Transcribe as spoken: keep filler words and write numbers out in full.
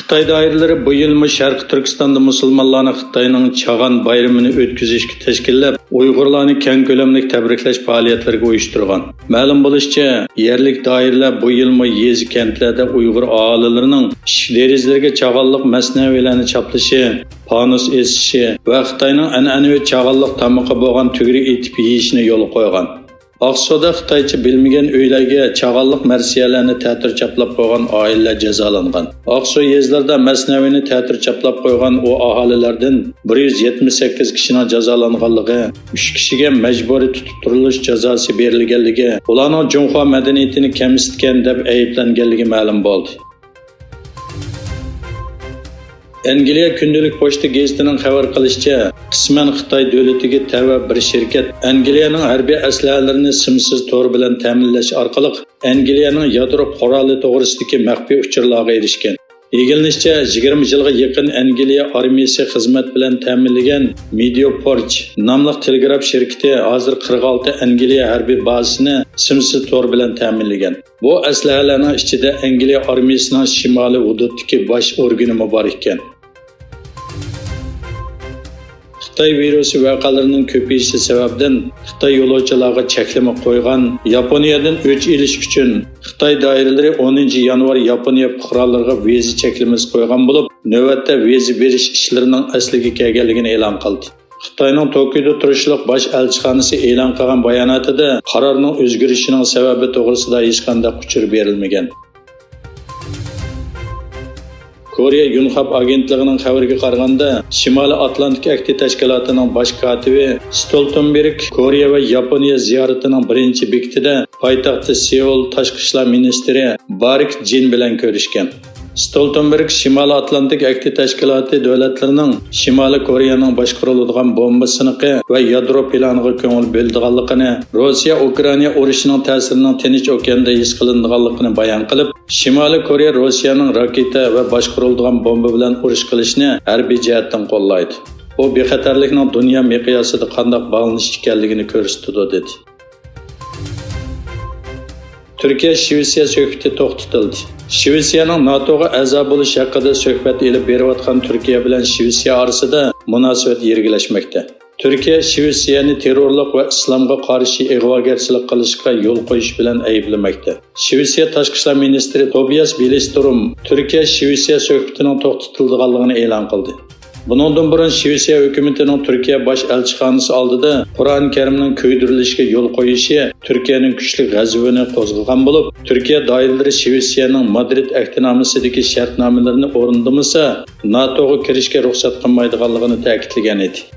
خىتاي دائىرىلىرى بۇ يىلمۇ شەرقىي تۈركىستاندا مۇسۇلمانلارنى خىتاينىڭ چاغان بايرىمىنى ئۆتكۈزۈشكە تەشكىللەپ، ئۇيغۇرلارنى كەڭ كۆلەملىك تەبرىكلەش پائالىيەتلىرىگە ئۇيۇشتۇرغان. مەلۇم بولۇشىچە، يەرلىك دائىرىلەر بۇ يىلمۇ يېزا، كەنتلەردە ئۇيغۇر ئاھالىلىرىنىڭ ئىشىك دېرىزىلىرىگە چاغانلىق مەسنەۋىلەرنى چاپلىشى، پانۇس ئېسىشى ۋە خىتاينىڭ ئەنئەنىۋى چاغانلىق تامىقى بولغان تۈگرى ئېتىپ يېيىشىنى يولغا قويغان. ئاقسۇدا خىتايچە بىلمىگەن ئۆيلەرگە چاغانلىق مەرسىيەلەرنى تەتۈر چاپلاپ قويغان ئائىلىلەر جازالانغان. ئاقسۇ يېزىلىرىدا مەسنەۋىنى تەتۈر چاپلاپ قويغان ئۇ ئاھالىلەردىن بىر يۈز يەتمىش سەككىز كىشىنىڭ جازالانغانلىقى، ئۈچ كىشىگە مەجبۇرىي تۇتۇپ تۇرۇلۇش جازاسى بېرىلگەنلىكى، ئۇلارنىڭ جۇڭخۇا مەدەنىيىتىنى كەمسىتكەن دەپ ئەيىبلەنگەنلىكى مەلۇم بولدى. ئەنگلىيە كۈندىلىك پوچتا گېزىتىنىڭ خەۋەر قىلىشىچە، قىسمەن خىتاي دۆلىتىگە تەۋە بىر شىركەت ئەنگلىيەنىڭ ھەربىي ئەسلىھەلىرىنى سىمسىز تور بىلەن تەمىنلەش ئارقىلىق ئەنگلىيەنىڭ يادرو قورالى توغرىسىدىكى مەخپىي ئۇچۇرلارغا ئېرىشكەن. ئىگىلىنىشىچە، يىگىرمە يىلغا يېقىن ئەنگلىيە ئارمىيىسى خىزمەت بىلەن تەمىنلىگەن مېدىيوپورچ ناملىق تېلېگراف شىركىتى ھازىر قىرىق ئالتە ئەنگلىيە ھەربىي بازىسىنى سىمسىز تور بىلەن تەمىنلىگەن. بۇ ئەسلىھەلەرنىڭ ئىچىدە ئەنگلىيە ئارمىيىسىنىڭ شىمالىي ھۇدۇدتىكى باش ئورگىنىمۇ بار ئىكەن. خىتاي ۋىرۇسى ۋەقەلىرىنىڭ كۆپىيىشى سەۋەبىدىن خىتاي يولۇچىلارغا چەكلىمە قويغان ياپونىيەدىن ئۆچ ئېلىش ئۈچۈن خىتاي دائىرىلىرى ئونىنچى يانۋار ياپونىيە پۇقرالىرىغا ۋىزا چەكلىمىسى قويغان بولۇپ، نۆۋەتتە ۋىزا بېرىش ئىشلىرىنىڭ ئەسلىگە كەلگەنلىكىنى ئېلان قىلدى. خىتاينىڭ توكيودا تۇرۇشلۇق باش ئەلچىخانىسى ئېلان قىلغان باياناتىدا قارارنىڭ ئۆزگىرىشىنىڭ سەۋەبى توغرىسىدا ھېچقانداق ئۇچۇر بېرىلمىگەن. كورېيە يۇنخاب ئاگېنتلىقىنىڭ خەۋىرىگە قارىغاندا، شىمالىي ئاتلانتىك ئەھدى تەشكىلاتىنىڭ باش كاتىپى ستولتېنبېرگ كورېيە ۋە ياپونىيە زىيارىتىنىڭ بىرىنچى بېكىتىدە پايتەختى سېئۇل تاشقى ئىشلار مىنىستىرى بارىك جىن بىلەن كۆرۈشكەن. ستولتېنبېرگ شىمالىي ئاتلانتىك ئەھدى تەشكىلاتى دۆلەتلىرىنىڭ شىمالىي كورېيەنىڭ باشقۇرۇلىدىغان بومبا سىنىقى ۋە يادرو پىلانىغا كۆڭۈل بۆلىدىغانلىقىنى، روسىيە ئۇكرائىنا ئۇرۇشىنىڭ تەسىرىنىڭ تىنچ ئوكياندا ھېس قىلىنىدىغانلىقىنى بايان قىلىپ، شىمالىي كورېيە روسىيەنىڭ راكېتا ۋە باشقۇرۇلىدىغان بومبا بىلەن ئۇرۇش قىلىشىنى ھەربىي جەھەتتىن قوللايدۇ. بۇ بىخەتەرلىكنىڭ دۇنيا مىقياسىدا قانداق باغلىنىش ئىكەنلىكىنى كۆرسىتىدۇ، دېدى. تۈركىيە شىۋېتسىيە سۆھبىتى توختىتىلدى. شىۋېتسىيەنىڭ ناتوغا ئەزا بولۇش ھەققىدە سۆھبەت ئېلىپ بېرىۋاتقان تۈركىيە بىلەن شىۋېتسىيە ئارىسىدا مۇناسىۋەت يىرگىلەشمەكتە. تۈركىيە شىۋېتسىيەنى تېررورلۇق ۋە ئىسلامغا قارشى ئىغۋاگەرچىلىك قىلىشقا يول قويۇش بىلەن ئەيىبلىمەكتە. شىۋېتسىيە تاشقى ئىشلار مىنىستىرى توبىياس بىلىستروم تۈركىيە شىۋېتسىيە سۆھبىتىنىڭ توختىتىلىدىغانلىقىنى ئېلان قىلدى. بۇنىڭدىن بۇرۇن شىۋېتسىيە ھۆكۈمىتىنىڭ تۈركىيە باش ئەلچىخانىسى ئالدىدا قۇرئان كەرىمنىڭ كۆيدۈرۈلۈشىگە يول قويۇشى تۈركىيەنىڭ كۈچلۈك غەزىپىنى قوزغىغان بولۇپ، تۈركىيە دائىرىلىرى شىۋېتسىيەنىڭ مادرىد ئەھدىنامىسىدىكى شەرتنامىلىرىنى ئورۇندىمىسا، ناتوغا كىرىشكە رۇخسەت قىلمايدىغانلىقىنى تەكىتلىگەن ئىدى.